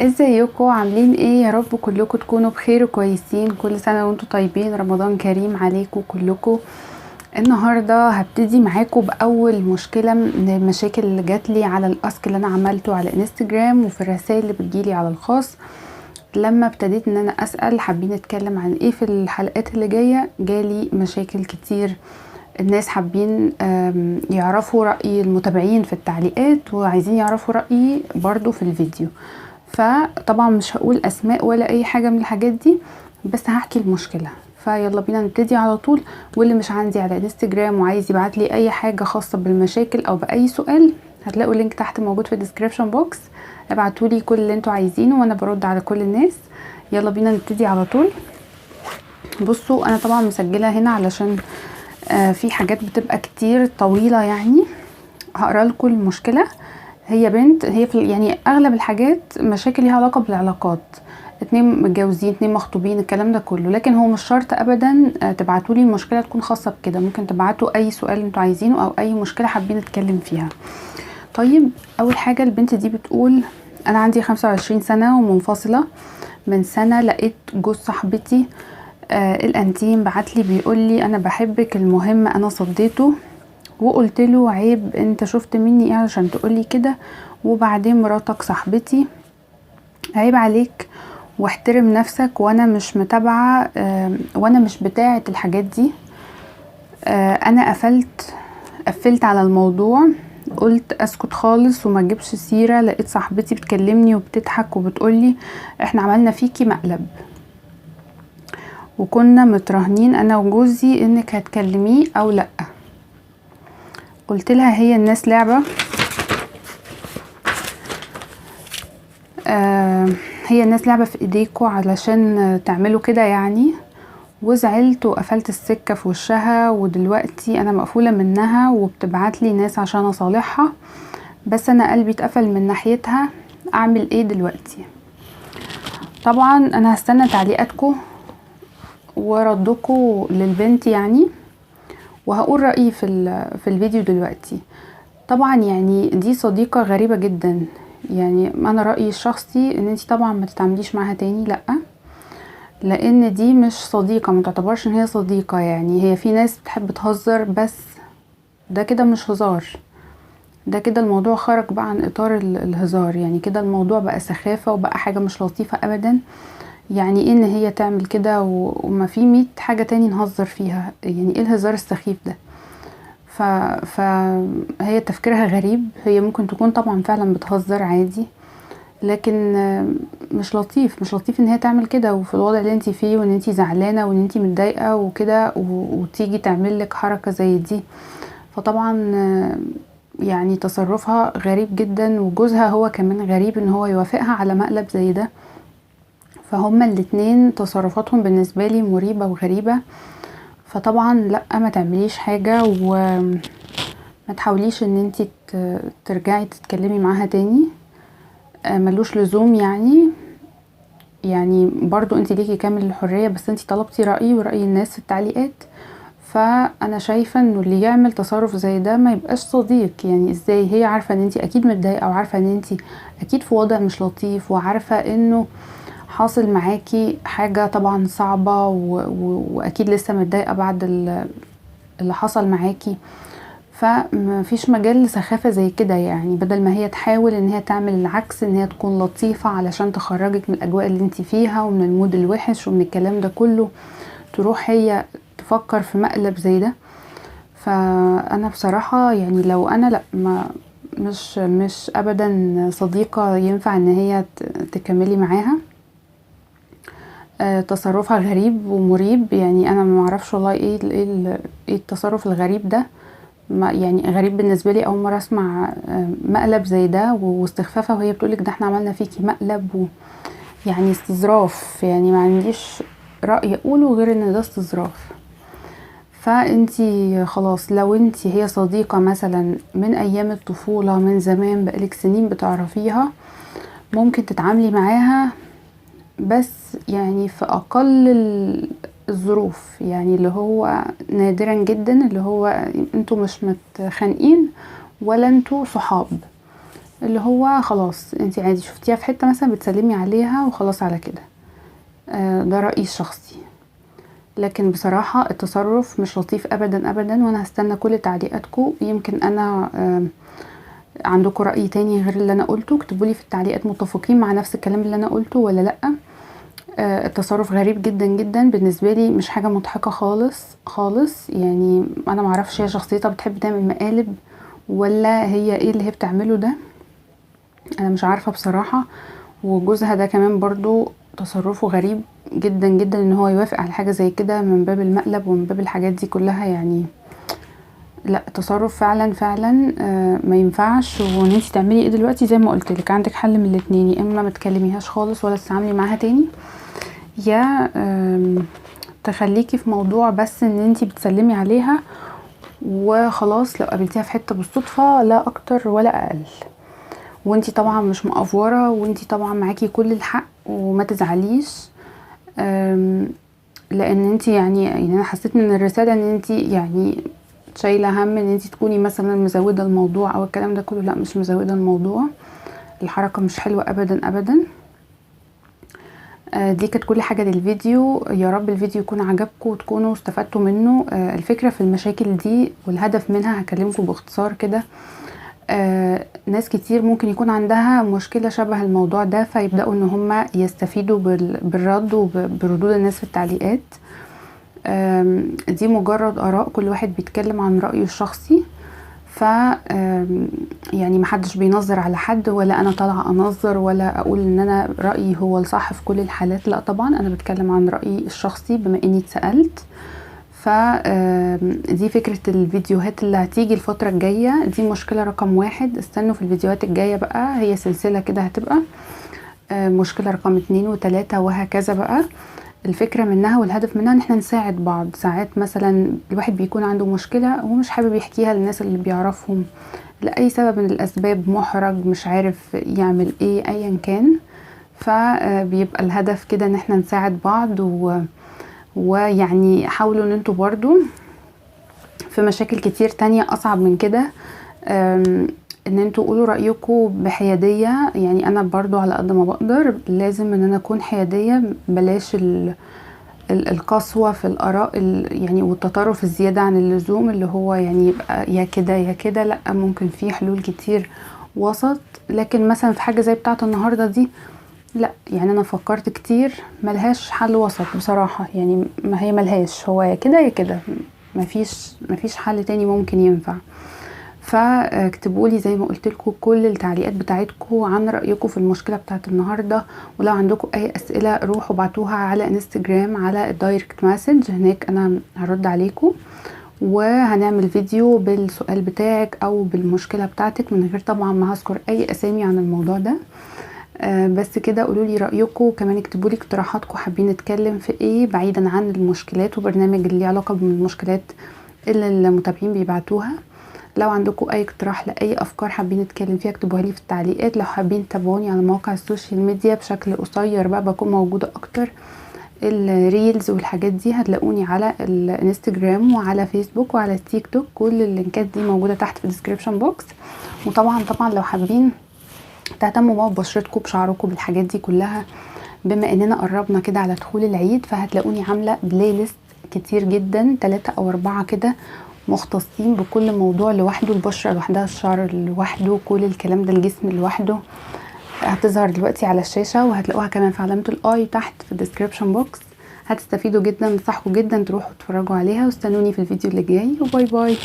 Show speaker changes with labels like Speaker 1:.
Speaker 1: ازيكم؟ عاملين ايه؟ يا رب كلكم تكونوا بخير وكويسين. كل سنة وانتم طيبين، رمضان كريم عليكم كلكم. النهاردة هبتدي معاكم بأول مشكلة من المشاكل اللي جاتلي على ال ask اللي انا عملته على انستجرام وفي الرسائل اللي بتجيلي على الخاص. لما ابتديت ان انا اسأل حابين نتكلم عن ايه في الحلقات اللي جاية، جالي مشاكل كتير. الناس حابين يعرفوا رأي المتابعين في التعليقات وعايزين يعرفوا رأيي برضو في الفيديو. فطبعا مش هقول اسماء ولا اي حاجة من الحاجات دي، بس هحكي المشكلة. فيلا بينا نبتدي على طول. واللي مش عندي على انستجرام وعايز يبعت لي اي حاجة خاصة بالمشاكل او باي سؤال، هتلاقوا ال link تحت موجود في ال description box. ابعتوا لي كل اللي انتوا عايزينه وانا برد على كل الناس. يلا بينا نبتدي على طول. بصوا، انا طبعا مسجلة هنا علشان في حاجات بتبقى كتير طويلة، هقرا لكم المشكلة. هي بنت، هي في يعني اغلب الحاجات مشاكل ليها علاقة بالعلاقات، 2 متجوزين، 2 مخطوبين، الكلام ده كله. لكن هو مش شرط ابدا تبعتوا لي المشكلة تكون خاصة بكده، ممكن تبعتوا اي سؤال انتوا عايزينه او اي مشكلة حابين نتكلم فيها. اول حاجة البنت دي بتقول انا عندي 25 سنة ومنفصلة من سنة. لقيت جوز صاحبتي الانتيم بعتلي بيقول لي انا بحبك. المهم انا صديته وقلت له عيب، انت شفت مني ايه علشان تقولي كده؟ وبعدين مراتك صاحبتي، عيب عليك واحترم نفسك، وانا مش متابعة، وانا مش بتاعة الحاجات دي. انا قفلت على الموضوع، قلت اسكت خالص وما اجيبش سيرة. لقيت صاحبتي بتكلمني وبتضحك وبتقولي احنا عملنا فيكي مقلب، وكنا متراهنين انا وجوزي انك هتكلميه او لا. قلت لها هي الناس لعبة، هي الناس لعبة في ايديكوا علشان تعملوا كده يعني. وزعلت وقفلت السكة في وشها، ودلوقتي انا مقفولة منها وبتبعت لي ناس عشان اصالحها، بس انا قلبي اتقفل من ناحيتها. اعمل ايه دلوقتي؟ طبعا انا هستنى تعليقاتكم وردكم للبنت وهقول رأيي في الفيديو دلوقتي. طبعا دي صديقة غريبة جدا، انا رأيي الشخصي ان انتي طبعا ما تتعامليش معاها تاني، لا، لان دي مش صديقة، ما تعتبرش ان هي صديقة. هي في ناس بتحب تهزر، بس ده كده مش هزار، ده كده الموضوع خرج بقى عن اطار الهزار، كده الموضوع بقى سخافة وبقى حاجة مش لطيفة ابدا. يعني ايه ان هي تعمل كده وما في 100 حاجة تاني نهزر فيها؟ ايه الهزار السخيف ده؟ فهي تفكيرها غريب. هي ممكن تكون طبعا فعلا بتهزر عادي، لكن مش لطيف، مش لطيف ان هي تعمل كده، وفي الوضع اللي انتي فيه وان انتي زعلانة وان انتي متضايقة وكده، وتيجي تعمل لك حركة زي دي. فطبعا تصرفها غريب جدا، وجوزها هو كمان غريب ان هو يوافقها على مقلب زي ده. فهما الاتنين تصرفاتهم بالنسبة لي مريبة وغريبة. فطبعا لا، ما تعمليش حاجة وما تحاوليش ان انتي ترجعي تتكلمي معاها تاني، ملوش لزوم. برضو انتي ليكي كامل الحرية، بس انتي طلبتي رأيي ورأي الناس في التعليقات، فانا شايفة انه اللي يعمل تصرف زي ده ما يبقاش صديق. ازاي هي عارفة ان انتي اكيد متضايقة، وعارفة ان انتي اكيد في وضع مش لطيف، وعارفة انه حاصل معاكي حاجة طبعا صعبة، واكيد لسه متضايقة بعد اللي حصل معاكي، فمفيش مجال لسخافة زي كده. بدل ما هي تحاول ان هي تعمل العكس، ان هي تكون لطيفة علشان تخرجك من الاجواء اللي انتي فيها ومن المود الوحش ومن الكلام ده كله، تروح هي تفكر في مقلب زي ده. فانا بصراحة لو انا لا، ما مش ابدا صديقة ينفع ان هي تكملي معاها. تصرفها غريب ومريب. انا ما اعرفش والله ايه التصرف الغريب ده، ما غريب بالنسبه لي، اول مره اسمع مقلب زي ده واستخفافها وهي بتقولك ده احنا عملنا فيكي مقلب استظراف. ما عنديش راي اقوله غير ان ده استظراف. فانتي خلاص لو انتي هي صديقه مثلا من ايام الطفوله، من زمان بقالك سنين بتعرفيها، ممكن تتعاملي معاها، بس في اقل الظروف، اللي هو نادرا جدا، اللي هو انتوا مش متخانقين ولا انتوا صحاب، اللي هو خلاص انتي عادي شفتيها في حتة مثلا بتسلمي عليها وخلاص على كده. ده رأيي الشخصي، لكن بصراحة التصرف مش لطيف ابدا ابدا. وانا هستنى كل تعليقاتكم، يمكن انا عندكم رأي تاني غير اللي انا قلته، اكتبولي في التعليقات متفقين مع نفس الكلام اللي انا قلته ولا لا. التصرف غريب جدا جدا بالنسبة لي، مش حاجة مضحكة خالص خالص. يعني انا معرفش هي شخصيتها بتحب تعمل مقالب ولا هي ايه اللي هي بتعمله ده، انا مش عارفة بصراحة. وجوزها ده كمان برضو تصرفه غريب جدا جدا، ان هو يوافق على حاجة زي كده من باب المقلب ومن باب الحاجات دي كلها. يعني لا، تصرف فعلا فعلا ما ينفعش. وان انت تعملي ايه دلوقتي زي ما قلت لك، عندك حل من الاتنين، يا اما ما تكلميهاش خالص ولا تتعاملي معاها تاني، يا تخليكي في موضوع بس ان انت بتسلمي عليها وخلاص، لو قابلتيها في حتة بالصدفة لا اكتر ولا اقل. وانتي طبعا مش مقفوره، وانتي طبعا معاكي كل الحق وما تزعليش، لان انتي يعني انا حسيت من الرسالة ان انتي يعني شايله هم ان انتي تكوني مثلا مزوده الموضوع او الكلام ده كله. لا، مش مزوده الموضوع، الحركة مش حلوة ابدا ابدا. دي كانت كل حاجة للفيديو، يا رب الفيديو يكون عجبكم وتكونوا استفدتوا منه. الفكرة في المشاكل دي والهدف منها هكلمكم باختصار كده. ناس كتير ممكن يكون عندها مشكلة شبه الموضوع ده، فيبدأوا ان هم يستفيدوا بالرد وبردود الناس في التعليقات. دي مجرد آراء، كل واحد بيتكلم عن رأيه الشخصي، ف يعني محدش بينظر على حد، ولا انا طالعة انظر ولا اقول ان انا رأيي هو الصح في كل الحالات، لا طبعا انا بتكلم عن رأيي الشخصي بما اني اتسألت. ف دي فكرة الفيديوهات اللي هتيجي الفترة الجاية، دي مشكلة رقم 1. استنوا في الفيديوهات الجاية بقى، هي سلسلة كده هتبقى، مشكلة رقم 2 و3 وهكذا بقى. الفكرة منها والهدف منها ان احنا نساعد بعض. ساعات مثلا الواحد بيكون عنده مشكلة ومش حابب يحكيها للناس اللي بيعرفهم لأي سبب من الأسباب، محرج، مش عارف يعمل ايه، ايا كان، فبيبقى الهدف كده ان احنا نساعد بعض. ويعني حاولوا ان انتوا برضو في مشاكل كتير تانية اصعب من كده، ان انتوا قولوا رأيكم بحيادية. يعني انا برضو على قد ما بقدر لازم ان انا اكون حيادية، بلاش القسوة في الاراء يعني والتطرف الزيادة عن اللزوم، اللي هو يعني يبقى يا كده يا كده، لا ممكن في حلول كتير وسط. لكن مثلا في حاجة زي بتاعة النهاردة دي لا، يعني انا فكرت كتير ملهاش حل وسط بصراحة، يعني ما هي ملهاش، هو يا كده يا كده، مفيش حل تاني ممكن ينفع. فاكتبوا لي زي ما قلت لكم كل التعليقات بتاعتكم عن رايكم في المشكلة بتاعت النهارده، ولو عندكم اي اسئلة روحوا بعتوها على انستجرام على ال direct message، هناك انا هرد عليكم، وهنعمل فيديو بالسؤال بتاعك او بالمشكلة بتاعتك من غير طبعا ما هذكر اي اسامي عن الموضوع ده. بس كده قولوا لي رايكم، وكمان اكتبوا لي اقتراحاتكم حابين نتكلم في ايه بعيدا عن المشكلات وبرنامج اللي علاقة بالمشكلات اللي المتابعين بيبعتوها. لو عندكم اي اقتراح لاي افكار حابين نتكلم فيها اكتبوها لي في التعليقات. لو حابين تتابعوني على مواقع ال social media بشكل قصير بقى بكون موجودة اكتر، ال reels والحاجات دي هتلاقوني على الانستجرام وعلى فيسبوك وعلى التيك توك، كل اللينكات دي موجودة تحت في ال description box. وطبعا طبعا لو حابين تهتموا بقى ببشرتكم بشعركم بالحاجات دي كلها، بما اننا قربنا كده على دخول العيد، فهتلاقوني عامله playlist كتير جدا، 3 أو 4 كده مختصين بكل موضوع لوحده، البشرة لوحدها، الشعر لوحده، كل الكلام ده، الجسم لوحده. هتظهر دلوقتي على الشاشة، وهتلاقوها كمان في علامة ال i تحت في ال description box. هتستفيدوا جدا، انصحكم جدا تروحوا تتفرجوا عليها، واستنوني في الفيديو اللي جاي، و bye bye.